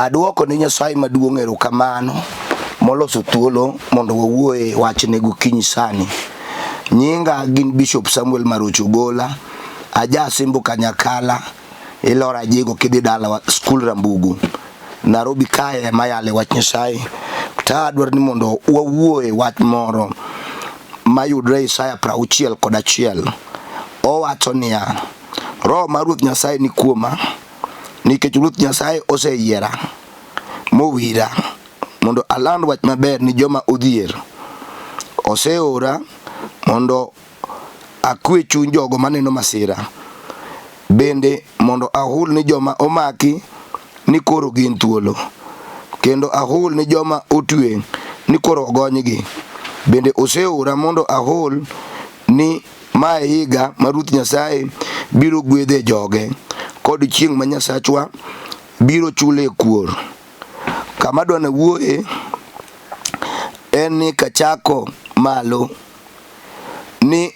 Aduoko ni Nyasaye maduong' erokamano moloso thuolo mondo wawuoye wachne gokinyi sani. Nyinga gin Bishop Samuel Marocho Ogola, aja Asembo Kanyakala, ilora Jego kidhi dalawa skul Rambugu. Nairobi kae ema yale wach Nyasaye. To adwaro ni mondo wawuoye wach moro mayudre Isaya 61. Owacho niya, Roho mar Ruoth Nyasaye ni kuoma, nikech Ruoth Nyasaye oseyiera mowira mondo aland wach maber ni joma odhier. Oseora mondo akwe chuny jogo maneno masira, bende mondo ahul ni joma omaki ni koro gin thuolo, kendo ahul ni joma otwe ni koro ogonygi. Bende oseora mondo ahul ni Ma e higa ma Ruoth Nyasaye biro gwedhe joge, kod chieng' ma Nyasachwa biro chule kuor. Kama adwa nawuoye en ni kachako malo ni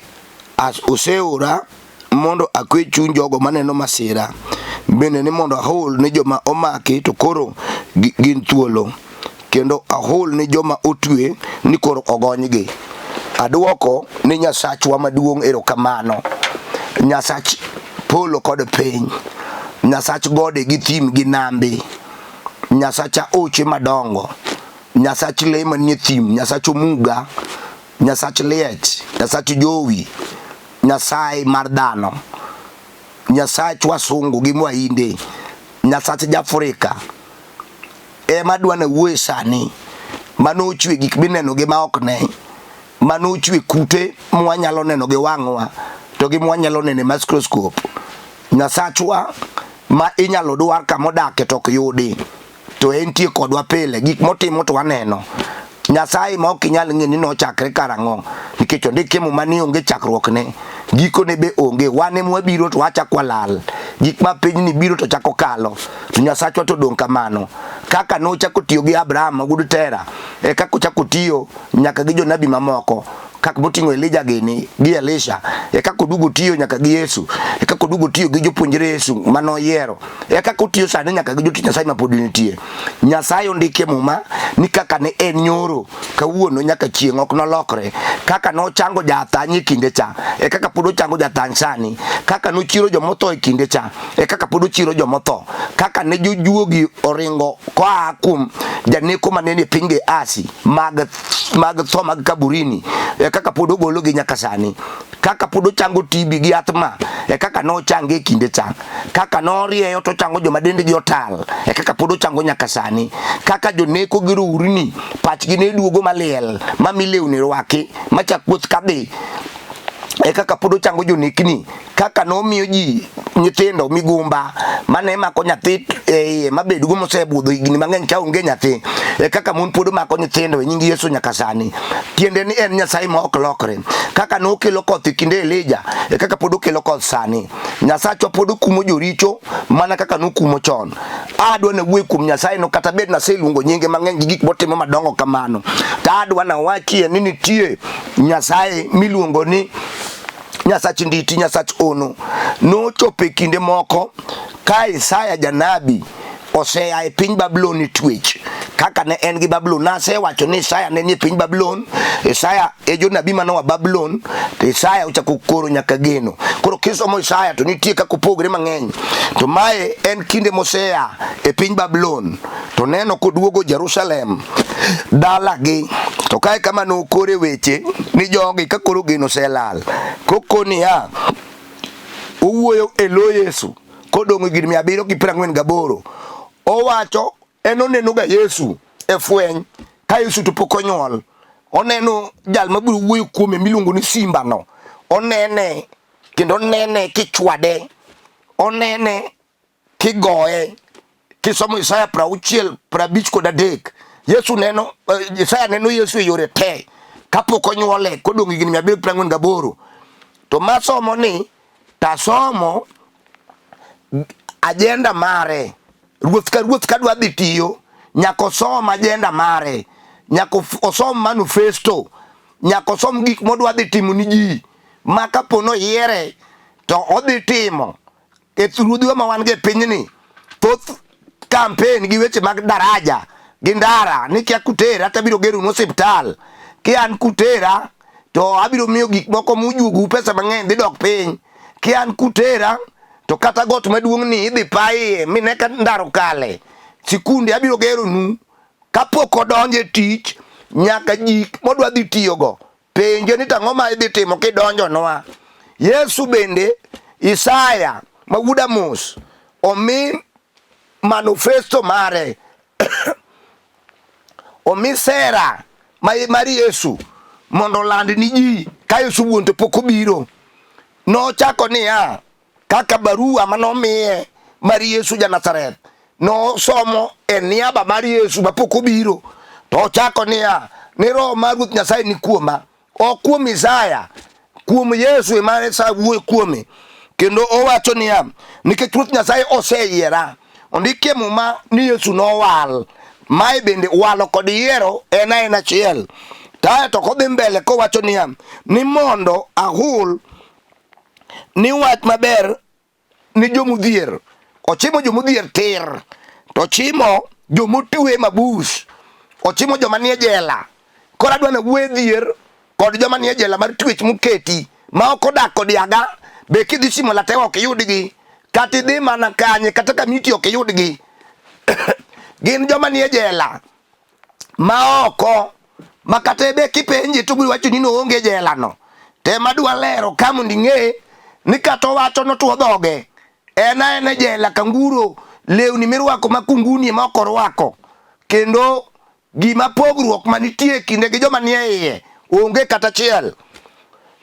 oseora mondo akwe chuny jogo maneno masira, bende ni mondo ahul ni joma omaki to koro gin thuolo. kendo ahul ni joma otwe ni koro ogonygi. Adwoko ni Nyasachwa maduong' erokamano, Nyasach polo kod piny, Nyasach gode gi thim gi nambe, Nyasach aoche madongo, Nyasach le manie thim, Nyasach omuga, Nyasach liech, Nyasach jowi, Nyasaye mar dhano, Nyasach wasungu gi mwahinde, Nyasach Jafrika. Ema adwa nawuoye sani, mano ochwe gik mineno gi ma ok ne, mano ochwe kute mwanyalo neno gi wang'wa to gi mwanyalo neno e microscope. Nyasachwa ma inyalo dwar kama odake to ok yudi, to entie kodwa pile, gik motimo to waneno. Nyasaye ma ok inyal ng'e ni nochakre karang'o, nikech ondiki e Muma ni onge chakruokne, gikone be onge. Wan ema wabiro to wachako walal, gik ma pinyni biro to chako kalo, to Nyasachwa to dong' kamano. Kaka nochako tiyo gi Abraham wuod Tera, e kaka ochako tiyo nyaka gi jonabi mamoko kaka moting'o Elija gini gi Elisha, e kaka oduogo tiyo nyaka gi Yesu, e kaka oduogo tiyo gi jopuonjre Yesu manoyiero, e kaka otiyo sani nyaka gi jotich Nyasaye ma pod nitie. Nyasaye ondiki e Muma ni kaka ne en nyoro kawuono nyaka chieng' ok nolokre. Kaka nochango jathany e kinde cha, e kaka pod ochango jathany sani. Kaka nochiero jomotho e kinde cha, e kaka pod ochiero jomotho. Kaka ne jojuogi oringo koa kuom janeko mane nie piny Gehazi mag mag tho mag kaburini, e kaka pod ogologi nyaka sani. Kaka pod ochango TB gi athma, e kaka nochange e kinde cha. Kaka norieyo to ochango joma dendgi otal, e kaka pod ochango nyaka sani. Kaka joneko gi rourni pachgi ne duogo maliel, mami lewni rwaki, machak wuoth kadhi, e kaka pod ochango jonekni. Kaka nomiyo ji nyithindo migumba mane mako nyathi e iye mabedgo mosebudho higni mang'eny ka onge nyathi, e kaka mon pod mako nyithindo e nying Yesu nyaka sani. Tiende ni en Nyasaye ma ok lokre. Kaka nokelo koth e kinde Elija, e kaka pod okelo koth sani. Nyasachwa pod okumo joricho mana kaka nokumo chon. Adwa nawuoye kuom Nyasaye no kata bed naseluongo nyinge mang'eny gi gik motimo madongo kamano. To adwa nawachie ni nitie Nyasaye miluongo ni Nyasach Nditi, Nyasach Ono. Nochopo e kinde moko ka Isaya janabi osea e piny Babulon e twech kaka ne en gi Babulon. Nasewacho ni Isaya ne nie piny Babulon. Isaya e jonabi manoa Babulon, to Isaya ochako koro nyaka geno. Koro kisomo Isaya to nitie kaka opogre mang'eny. To mae en kinde mosea e piny Babulon to neno koduogo Jerusalem dalagi. To kae kama nokore weche ni jogi ka koro geno oselal. Koko niya, owuoyo e lo Yesu kodong' higni 748. Owacho en onenoga Yesu e fweny ka Yesu to pok onyuol. Oneno jal mabiro wuoyo kuome miluongo ni simbano. Onene kendo onene kichwade, onene kigoye. Kisomo Isaya 60 53, Yesu neno eh, Isaya neno Yesu e yore te kapok onyuole kodong' higni 748. To masomo ni tasomo ajenda mare. Ruoth ka ruoth ka dwa dhi tiyo nyaka osom ajenda mare, nyaka osom manifesto, nyaka osom gik modwa dhi timo ni ji ma kapo noyiere to odhi timo. E ruodhiwa ma wan go e pinyni, thoth campaign gi weche mag daraja gi ndara ni kia kutera to abiro geronu osiptal. Ki an kutera to abiro miyo gik moko mujuogu pesa mang'eny dhi dok piny. Ki an kutera to kata got maduong' ni idhi pa iye mine ka ndara okale. Sikunde abiro geronu. Kapok odonjo e tich nyaka gik modwa dhi tiyogo penje ni to ang'o ma idhi timo kidonjonwa. Yesu bende Isaya ma wuod Amos omi manifesto mare omi sera mar Yesu mondo oland ni ji ka Yesu wuon to pok obiro. Nochako niya, kaka barua mane omiye mar Yesu ja Nazareth nosomo e niaba mar Yesu mapok obiro to ochako niya ni roho mar Ruoth Nyasaye ni kuoma ok kuom Isaya kuom Yesu ema Isaya wuoyo kuome kendo owacho niya nikech Ruoth Nyasaye oseyiera ondikie muma ni Yesu nowal mae bende walo kod yiero en aena achiel tae to kodhi mbele kowacho niya ni mondo ahul ni wach maber ni jomodhier ochimo jomodhier tir to ochimo jomotwe mabus ochimo joma nie jela koro adwa nawuoye dhier kod joma nie jela mar twech moketi ma ok odak kod yaga be kidhi Shimo la Tewa ok iyudgi kata idhi mana kanye kata Kamiti ok iyudgi gin joma nie jela ma oko ma kata be kipenje to obiro wacho ni noonge e jela no. Tem adwa lero ka mondo ing'e ni kata owacho notwo dhoge en aena e jela kanguro lewni mirwako ma kunguni ema ok orwako kendo gima pogruok manitie e kinde gi joma nie iye onge kata achiel.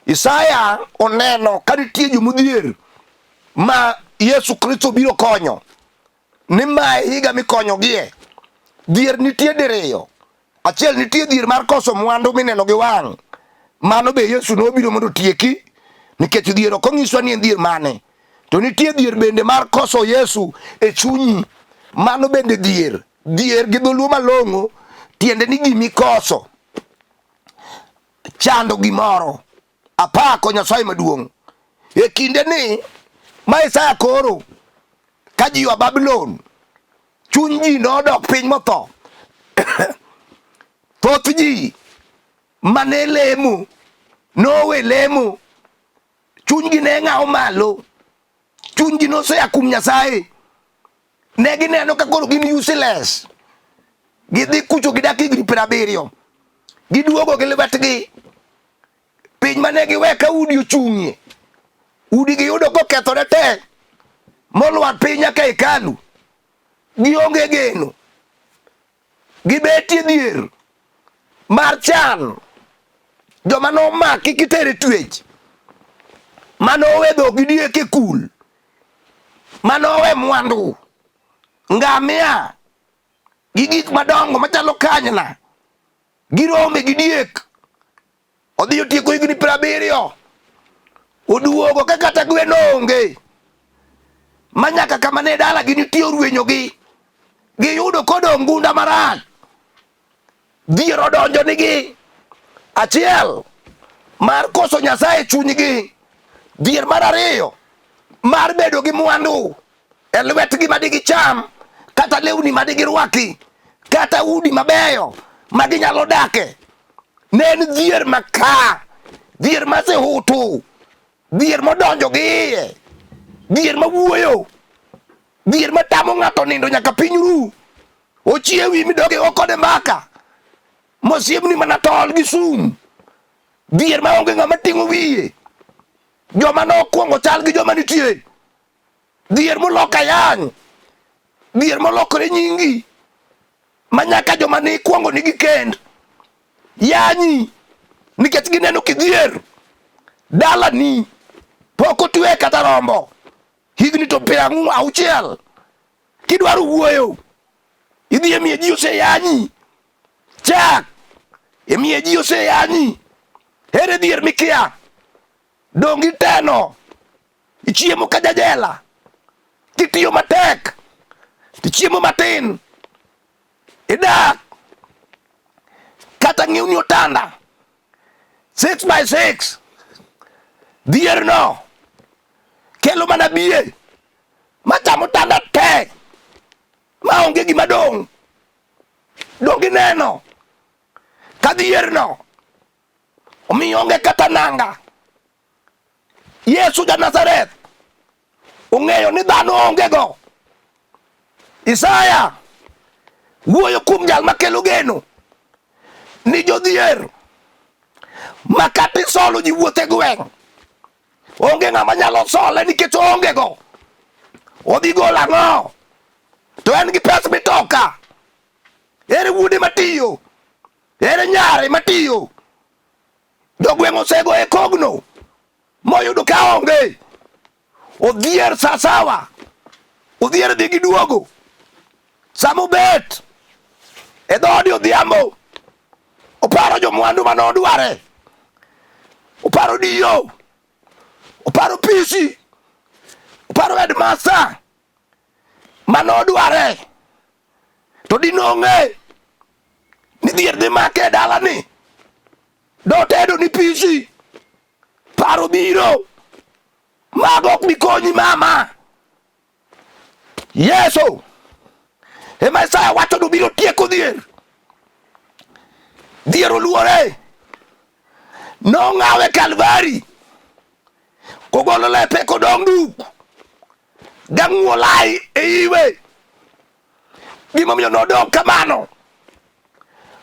Isaya oneno ka nitie jomodhier ma Yesu Kristo biro konyo ni ma e higa mikonyogie. Dhier nitie diriyo. Achiel nitie dhier mar koso mwandu mineno gi wang'. Mano be Yesu nobiro mondo otieki nikech dhier ok onyiswa ni en dhier mane. To nitie dhier bende mar koso Yesu e chunyi. Mano bende dhier. Dhier gi dholuo malong'o tiende ni gimikoso. Chando gimoro. Apako Nyasaye maduong'. E kinde ni ma Isaya koro ka ji oa Babulon, chuny ji nodok piny motho. Thoth ji mane lemo nowe lemo, chunygi ne ng'awo malo, chunygi nosea kuom Nyasaye. Ne gineno ka koro gin useless. Gidhi kucho gidak higni 70. Giduogo gi lwetgi piny mane giwe ka udi ochung'ie. Udi giyudo kokethore te molwar piny nyaka hekalu. Gionge geno. Gibetie dhier mar chan. Joma nomaki kitere twech mane owe dhok gi diek e kul mane owe mwandu ngamia gi gik madongo machalo kanyna gi rombe gi diek odhi otieko higni 70 oduogo ka kata gwen onge ma nyaka kama ne dalagi nitie orwenyogi giyudo kodong' gunda marach dhier odonjo nigi achiel mar koso Nyasaye chunygi dhier mar ariyo mar bedo gi mwandu e lwetgi ma digicham kata lewni ma digirwaki kata udi mabeyo ma ginyalo dake ne en dhier maka dhier masehutu dhier modonjo gi iye dhier mawuoyo dhier matamo ng'ato nindo nyaka piny ru ochiewi midoge go kode mbaka mosiemni mana tol gi sum dhier maonge ng'ama ting'o wiye joma nokwongo chal gi joma nitie dhier molok ayany dhier molokore nyingi ma nyaka joma ne ikwongo nigi kend yanyi nikech gineno kidhier dalani pok otwe kata rombo higni to 60 kidwaro wuoyo idhi e miye ji oseyanyi chak e miye ji oseyanyi ere dhier mikia dong iteno ichiemo ka jajela kitiyo matek tichiemo matin idak kata ng'iewni otanda 6 by 6 dhier no kelo mana biye machamo otanda te. Ma onge gima dong'. Dong' ineno ka dhierno omiyo onge kata nanga. Yesu ja Nazareth ong'eyo ni dhano onge go. Isaya wuoyo kuom jal makelo geno ni jodhier ma kata isolo ji wuothe gweng' onge ng'ama nyalo sole nikech oonge go. Odhi golo ang'o? To en gi pes mitoka. Ere wuode matiyo? Ere nyare matiyo? Jogweng' osego e kogno moyudo ka onge. Odhier sasawa. Odhier dhi gi duogo. Sama obet e dhoodi odhiambo, oparo jomwandu mane odware. Oparo diyo. Oparo pisi. Oparo headmaster mane odware. To dinong'e ni dhier dhi make e dalani. Dotedo ni pisi. Paro biro. Mago ok bi konyi mama. Yesu ema Isaya wacho ni obiro tieko dhier. Dhier oluore. Nong'awe Kalvari. Kogolo lepe kodong' duk. Gang'uolai e iwe. Gimomiyo nodong' kamano.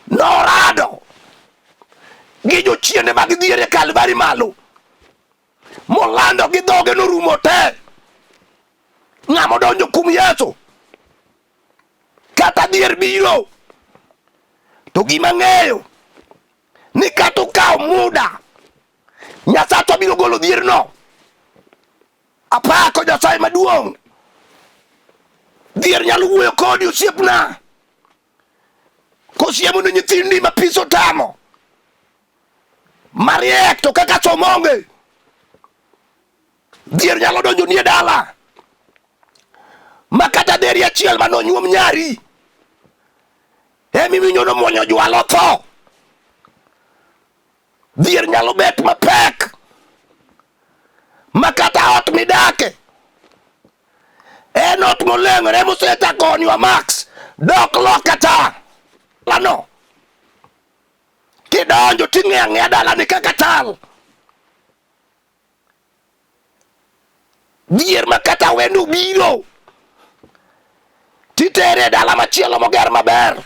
Norado gi jochiende mag dhier e Kalvari malo. Molando gi dhoge norumo te. Ng'ama odonjo kuom Yesu kata dhier biro to gima ng'eyo ni kata okawo muda Nyasachwa biro golo dhierno. Apako Nyasaye maduong'. Dhier nyalo wuoyo kodi osiepna. Kosiemo ne nyithindi ma pis otamo. Mariek to kaka somo onge. Dhier nyalo donjo ni e dala. Ma kata deri achiel mane onyuom nyari. Emiwinjo nomuonyo jwalo tho. Dhier nyalo bet mapek ma kata ot midake en ot moleng'ore mosechako Max dok loka ta lano kidonjo ting'e ang'eya dalani kaka chal dhier ma kata wendo biro titere e dala machielo moger maber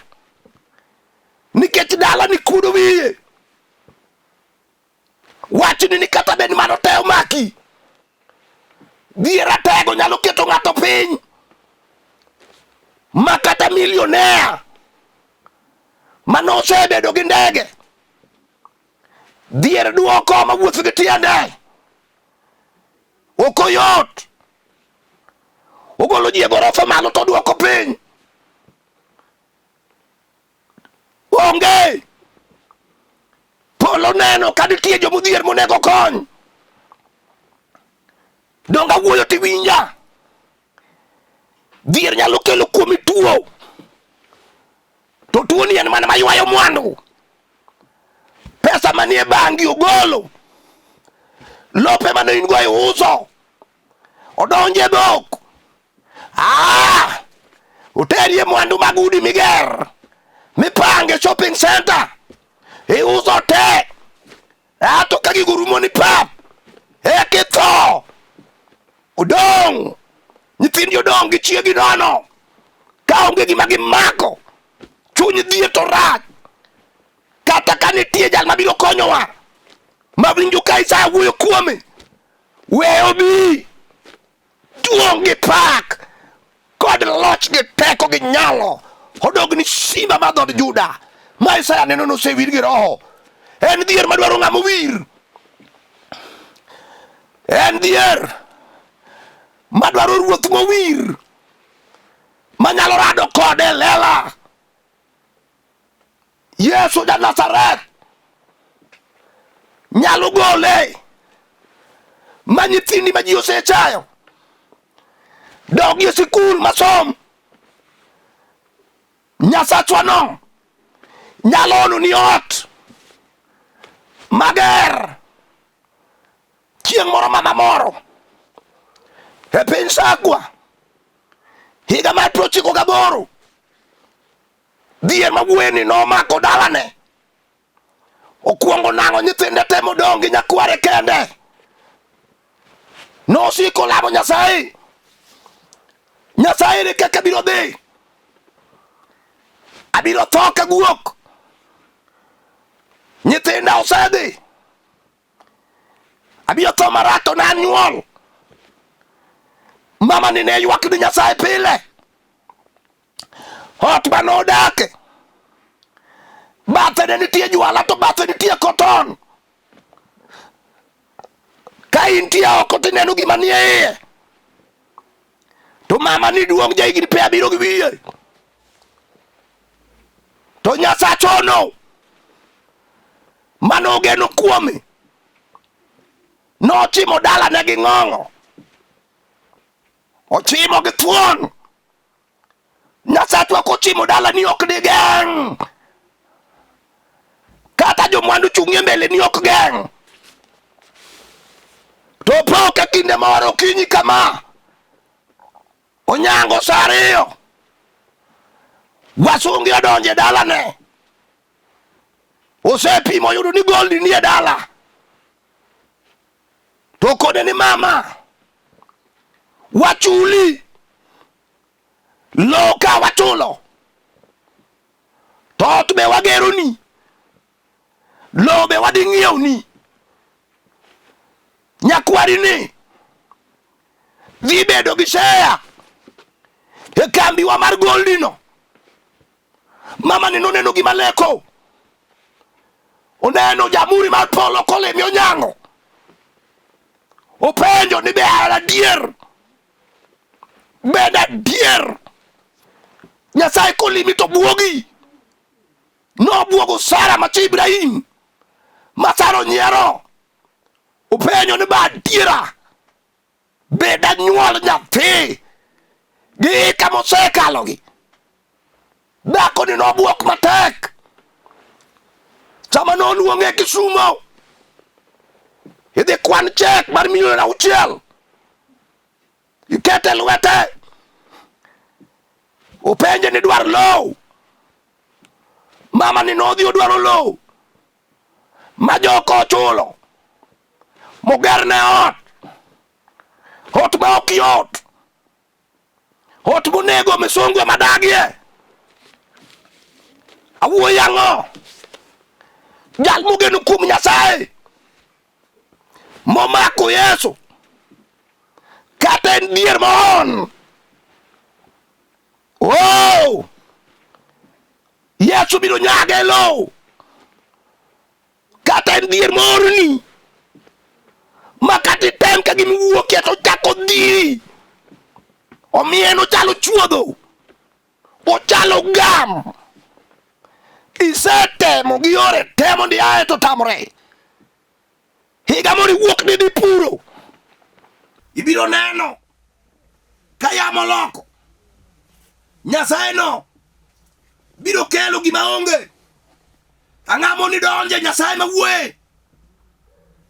nikech dala ni kuodo wiye wachni ni kata bed mano te omaki dhier atego nyalo keto ng'ato piny ma kata milionea mane osebedo gi ndege Dhier duoko ma wuotho gi tiende ok oyot. Ogolo ji e gorofa malo to oduoko piny. Onge. Polo neno ka nitie jomodhier monego kony. Donge awuoyo tiwinja? Dhier nyalo kelo kuomi tuo. To tuoni en mana maywayo mwandu. Pesa manie bangi ogolo. Lope mane in go iuso. Odonje dhok. Ah! Oterie mwandu mag udi miger. Mipange shopping center. Iuso te. Ah, to ka gigo rumo ni pap. E kitho. Odong'. Nyithindi odong' gi chiegi nono. Ka onge gima gimako. Chuny dhier to rach. Kata ka nitie jal mabiro konyowa. Ma winjo ka Isaya wuoyo kuome. We obi. Duong' gi pak kod loch gi teko gi nyalo odog ni simba mar dhood Juda ma Isaya neno nosewir gi roho. En dhier madwaro ng'ama owir. En dhier madwaro ruoth mowir manyalo rado kode e lela. Yesu ja Nazareth nyalo gole ma nyithindi ma ji osechayo dog e sikul masom. Nyasachwa no nyalo olo ni ot mager chieng' moro mama moro e piny Sagwa. Higa mar 98 dhier mawuoyeni nomako dalane. Okwongo nang'o nyithinde te modong' gi nyakware kende. Nosiko lamo Nyasaye. Nyasaye ere kaka biro dhi? Abiro tho ka guok. Nyithinda osedhi. Abiro tho marach to nanyuol. Mama ni ne ywak ni Nyasaye pile. Ot mane odake bathe ne nitie jwala to bathe nitie koton. Ka intie oko tineno gima nie iye. To mama ni duong' ja higni 70 gi wiye. To Nyasachono mane ogeno kuome nochimo dalane gi ng'ong'o. Ochimo gi thuon. Nyasachwa kochimo dalani ok digeng'. Kata jomwandu chung'ie mbele ni ok geng'. To po ka kinde moro okinyi kama onyango sa 2 wasungi odonjo e dalane. Osepimo oyudo ni goldi nie dala. To kone ni mama wachuli lowo ka wachulo to ot be wageroni lowo be wadhi ng'iewni nyakwari ni dhi bedo gi share e kambiwa mar goldino. Mama ni noneno gima leko, oneno jamuri mar polo kolimi onyango, openjo ni be adier, bed adier Nyasaye kolimi to buogi. Nobuogo Sara machi Ibrahim ma Sara onyiero, openjo ni be adiera bed anyuol nyathi gi kama osekalogi. Dhakoni nobwok matek sama noluonge Kisumo idhi kwan chek mar milion 6 ikete lwete, openje ni dwar lowo. Mama ni nodhi odwaro lowo ma joko ochulo mogerne ot, ot ma ok yot, ot monego misungu ema dagie. Awuoyo ang'o? Jal mogeno kuom Nyasaye momako Yesu kata en dier moon. Oh! Yesu biro nyage e lowo kata en dier morni ma kata item ka gima iwuokie to ochako dhiri. Omiyo en ochalo chuodho, ochalo gam. Isetemo gi yore te mondo iaye to tamore. Higa moro iwuok ni idhi puro, ibiro neno ka yamo loko. Nyasaye no biro kelo gima onge. Ang'amo moni donje Nyasaye ma wuoye.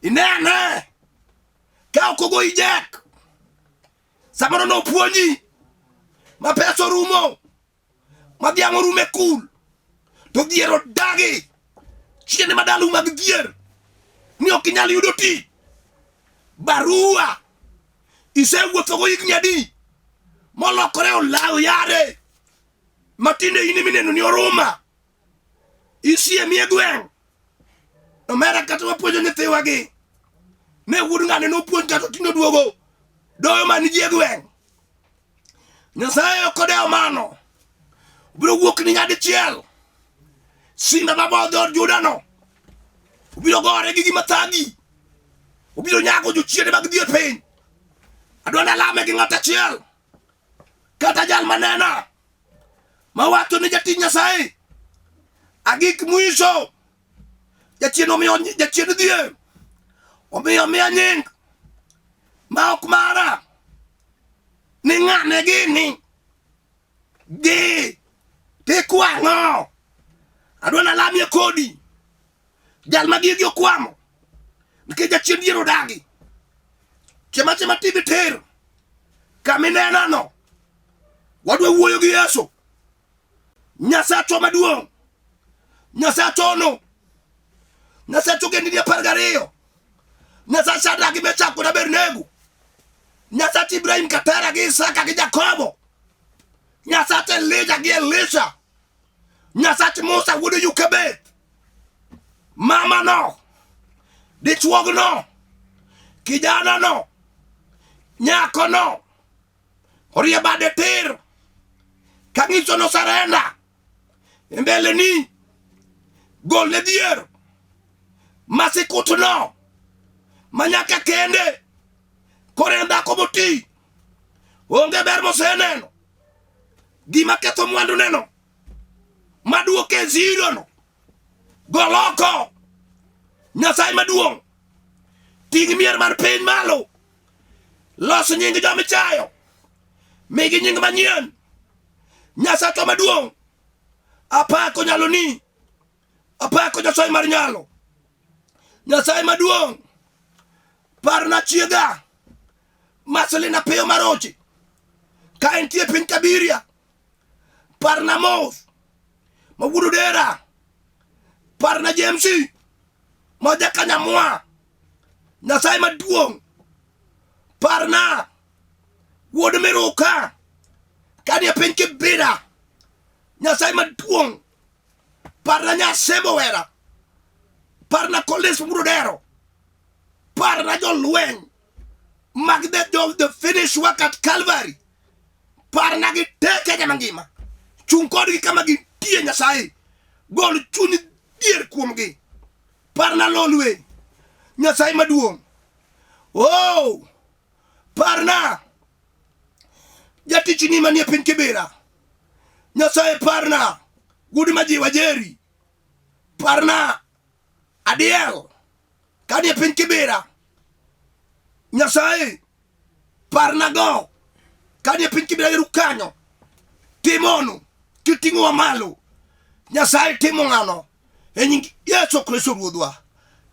Ine ane ka ok ogoyi jek. Samoro nopuonji ma pesa orumo, ma dhiang' orumo e kul, to dhier odagi. Chiende ma dalau mag dhier ni ok inyal yudo tich. Barua isewuothogo higni adi molokore olaw yare matinde in mineno ni oruma isiemi e gweng'. Omera kata wapuonjo nyithiwagi ne wuod ng'ane nopuonj kata tinde oduogo doyo man ji e gweng'. Nyasaye ok odewo mano. Obiro wuok ni nyadichiel. Simba mabodho dhood Juda no obiro gore gi gima thagi. Obiro nyago jochiende mag dhier piny. Adwa nalame gi ng'at achiel kata jal manena mawacho ni jatich Nyasaye agik mwiso jachien omiyo jachien dhier omiyo miya nying ma ok mara ni ng'ane gini gi tikwang'o adwa nalamie kodi jal ma gigi okwamo nikech jachien dier odagi chema chema tibi ter kaminenano. Wadwa wuoyo gi Yesu. Nyasachwa maduong'. Nyasach ono. Nyasach ogendini 12. Nyasach Shadrach gi Meshach kod Abednego. Nyasach Ibrahim Katara gi Isaka gi Jakobo. Nyasach Elija gi Elisha. Nyasach Musa wuod Yukebeth. Mama no. Dichuogno. Kijana no. Nyako no. Orie bade tir. Kang'iso no sarenda. E mbele ni. Gol ne dhier. Masikut no. Manyaka kende. Koro en dhako moti. Onge ber moseneno. Gima ketho mwandu neno. Maduoke e zero no. Gol oko. Nyasaye maduong'. Ting' mier mar piny malo. Los nying joma ichayo. Migi nying manyien. Nyasachwa maduong'. Apako nyaloni. Apako Nyasaye mar nyalo. Nyasaye maduong'. Parna chiega. Marcelina Piyo Marochi. Ka entie piny Kabiria. Parna mos. Ma wuod Odera. Parna James. Ma jakanyamwa. Nyasaye maduong'. Parna. Wuod Miruka. Kanie piny Kibira. Nyasaye maduong'. Parna Nyasembo Wera. Parna Collins wuod Odero. Parna jolweny mag the, the finished work at Calvary. Parna gi te Kenya mangima. Chung' kodgi kama gintie Nyasaye. Gol chuny dhier kuomgi. Parna lolwe. Nyasaye maduong'. Oh, parna jatichni manie piny Kibera. Nyasaye parna wuod Majiwa Jerry. Parna Adiel kanie piny Kibera. Nyasaye parna go kanie piny Kibera yeru kanyo. Timonu kiting'owa malo. Nyasaye timo ng'ano e nying Yesu Kristo Ruodhwa.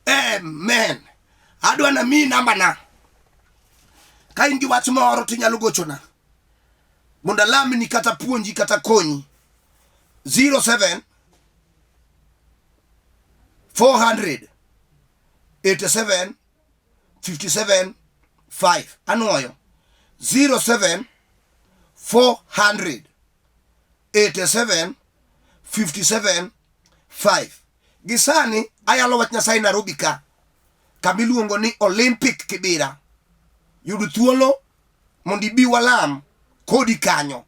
Amen. Adwa namiyi nambana. Ka in gi wach moro to inyalo gochona mondo alamni kata puonji kata konyi. 07 400 87 57 5 anwoyo 07 400 87 57 5 gi sani ayalo wach Nyasaye Nairobi ka kama iluongo ni Olympic Kibera yud thuolo mondo ibi walam kodi kanyo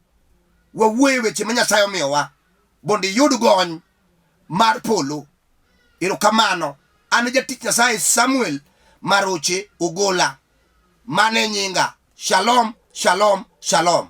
wawuoye weche ma Nyasaye omiyowa mondo iyud gony mar polo. Erokamano. An jatich Nyasaye Samuel Maroche Ogola. Mane nyinga. Shalom, shalom, shalom.